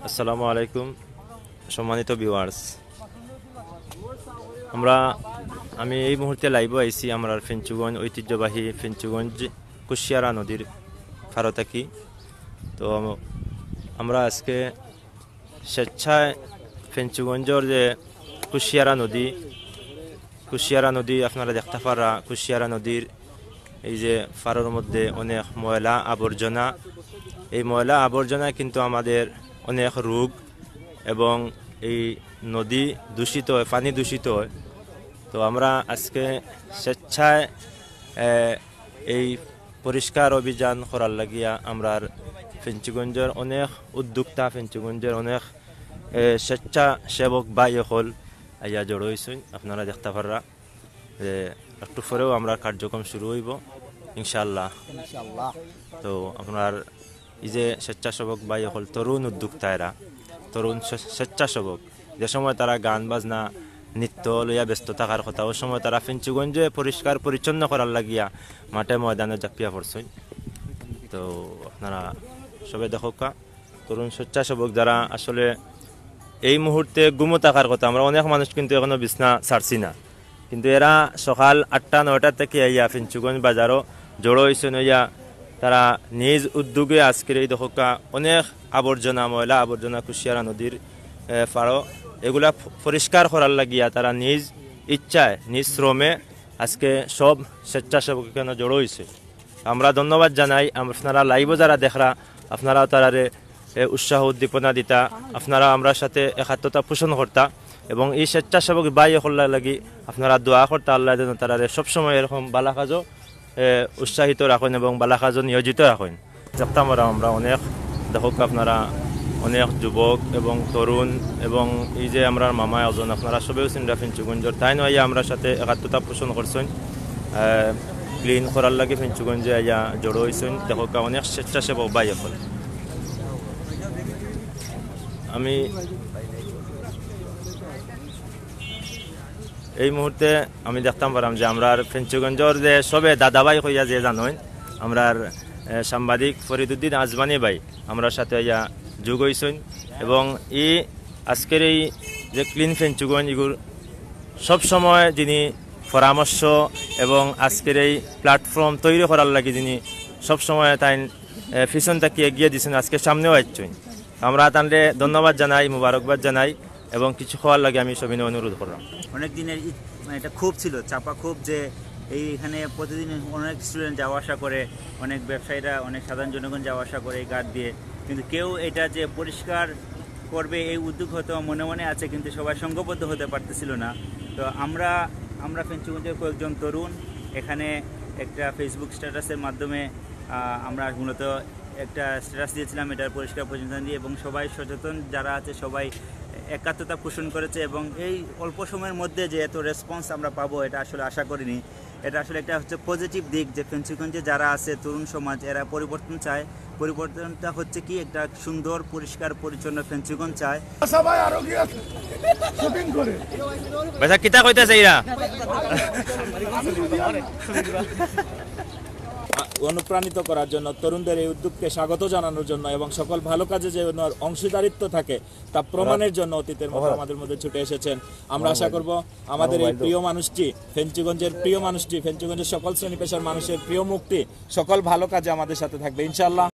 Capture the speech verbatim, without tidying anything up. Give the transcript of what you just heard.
আসসালামু আলাইকুম, সম্মানিত ভিউয়ার্স। আমরা আমি এই মুহূর্তে লাইভও আইছি আমরার ফেঞ্চুগঞ্জ, ঐতিহ্যবাহী ফেঞ্চুগঞ্জ কুশিয়ারা নদীর পাড় থাকি। তো আমরা আজকে স্বেচ্ছায় ফেঞ্চুগঞ্জর যে কুশিয়ারা নদী, কুশিয়ারা নদী আপনারা দেখতা পাররা, কুশিয়ারা নদীর এই যে পাড়র মধ্যে অনেক ময়লা আবর্জনা, এই ময়লা আবর্জনায় কিন্তু আমাদের অনেক রোগ এবং এই নদী দূষিত হয়, পানি দূষিত হয়। তো আমরা আজকে স্বেচ্ছায়, এ, এই পরিষ্কার অভিযান করার লাগিয়া আমরার ফেঞ্চুগঞ্জর অনেক উদ্যোক্তা, ফেঞ্চুগঞ্জর অনেক, এ, স্বেচ্ছাসেবক ভাই অকল আইয়া জড়ো অইছইন, আপনারা দেখতা পাররা। যে একটু পরেও আমরার কার্যক্রম শুরু অইবো ইনশাআল্লাহ। ইনশাআল্লাহ। তো আমরার এই যে স্বেচ্ছাসেবক ভাই অকল, তরুণ উদ্যোক্তা এরা, তরুণ স্বে-, স্বেচ্ছাসেবক, যে সময় তারা গান বাজনা নৃত্য লইয়া ব্যস্ত থাকার কথা, অউ সময় তারা ফেঞ্চুগঞ্জে পরিষ্কার পরিচ্ছন্ন করার লাগিয়া মাঠে ময়দানে ঝাঁপিয়া পড়ছইন। তো আপনারা সবে দেখউক্কা, তরুণ স্বেচ্ছাসেবক যারা আসলে এই মুহূর্তে ঘুমো থাকার কথা, আমরা অনেক মানুষ কিন্তু এখনো বিছনা ছাড়ছি না, কিন্তু এরা সকাল আটটা নয়টা থাকি আইয়া ফেঞ্চুগঞ্জ বাজারো জড়ো অইছইন, অইয়া তারা নিজ উদ্যোগে আজকের এই দেখউক্কা অনেক আবর্জনা, ময়লা আবর্জনা কুশিয়ারা নদীর, এ, পাড়ো, এগুলা প-, পরিষ্কার করার লাগিয়া তারা নিজ ইচ্ছায়, নিজ শ্রমে আজকে সব স্বেচ্ছাসেবক এখানো জড়ো অইছে। আমরা ধন্যবাদ জানাই, আপনারা লাইভও যারা দেখরা, আপনারাও তারারে, এ, উৎসাহ উদ্দীপনা দিতা, আপনারা আমরার সাথে একাত্মতা পোষণ করতা, এবং এই স্বেচ্ছাসেবক ভাই অকলর লাগি আপনারা দোয়া করতা, আল্লায় যেন তারারে সবসময় এরকম বালা কাজও, এ, উৎসাহিত রাখইন এবং বালা কাজও নিয়োজিত রাখইন। দেখতাম পাররা আমরা অনেক, দেখউক্কা আপনারা, অনেক যুবক এবং তরুণ, এবং এই যে আমরার মামা একজন, আপনারা সবেউ চিনরা ফেঞ্চুগঞ্জর, তাইন আইয়া আমরার সাথে একাত্মতা পোষণ করছইন, আহ, ক্লিন করার লাগি ফেঞ্চুগঞ্জে আইয়া জড়ো অইছইন। দেখউক্কা অনেক স্বেচ্ছাসেবক ভাই অকল। আমি এই মুহূর্তে আমি দেখতাম পাররাম যে আমরার ফেঞ্চুগঞ্জর যে সবে দাদাভাই কইয়া যে জানইন, আমরার, এ, সাংবাদিক ফরিদুদ্দিন আজমানী ভাই আমরার সাথে আইয়া যোগ অইছইন, এবং এই আজকের এই যে ক্লিন ফেঞ্চুগঞ্জ, ইগুর সব সময় যিনি পরামর্শ এবং আজকের এই প্ল্যাটফর্ম তৈরি করার লাগি যিনি সব সময় তাইন, এ, পিছন থাকি এগিয়ে দিছইন, আজকে সামনেও আইছইন। আমরা তানরে ধন্যবাদ জানাই, মুবারকবাদ জানাই, এবং কিছু কওয়ার লাগি আমি সবিনয় অনুরোধ কররাম। অনেক দিনের ইচ-, মানে, এটা ক্ষোভ ছিল, চাপা ক্ষোভ যে এই এখানে প্রতিদিন অনেক স্টুডেন্ট যাওয়া আসা করে, অনেক ব্যবসায়ীরা, অনেক সাধারণ জনগণ যাওয়া আসা করে এই ঘাট দিয়ে, কিন্তু কেউ এটা যে পরিষ্কার করবে এই উদ্যোগ হয়তো মনে মনে আছে, কিন্তু সবাই সংঘবদ্ধ হতে পারতেছিল না। তো আমরা, আমরা ফেঞ্চুগঞ্জের কয়েকজন তরুণ এখানে একটা Facebook স্ট্যাটাসের মাধ্যমে, আহ, আমরা মূলত একটা স্ট্যাটাস দিয়েছিলাম এটার পরিষ্কার পরিচ্ছন্নতা নিয়ে, এবং সবাই সচেতন যারা আছে সবাই একাত্মতা পোষণ করেছে, এবং এই অল্প সময়ের মধ্যে যে এত রেসপন্স আমরা পাবো, এটা আসলে আশা করিনি। এটা আসলে একটা হচ্ছে পজিটিভ দিক যে ফেঞ্চুগঞ্জে যারা আছে তরুণ সমাজ, এরা পরিবর্তন চায়। পরিবর্তনটা হচ্ছে কি, একটা সুন্দর পরিষ্কার পরিচ্ছন্ন ফেঞ্চুগঞ্জ চায়। আচ্ছা ভাই, আরো কি আছে? শুটিং করে। বেটা, কিতা কইতাছে এরা? অনুপ্রাণিত করার জন্য, তরুণদের এই উদ্যোগকে স্বাগত জানানোর জন্য এবং সকল ভালো কাজে যে ওনার অংশীদারিত্ব থাকে তা প্রমাণের জন্য অতীতের মতো আমাদের মধ্যে ছুটে এসেছেন। আমরা আশা করব আমাদের এই প্রিয় মানুষটি, ফেঞ্চুগঞ্জের প্রিয় মানুষটি, ফেঞ্চুগঞ্জের সকল শ্রেণী পেশার মানুষের প্রিয় মুখটি সকল ভালো কাজে আমাদের সাথে থাকবে ইনশাআল্লাহ।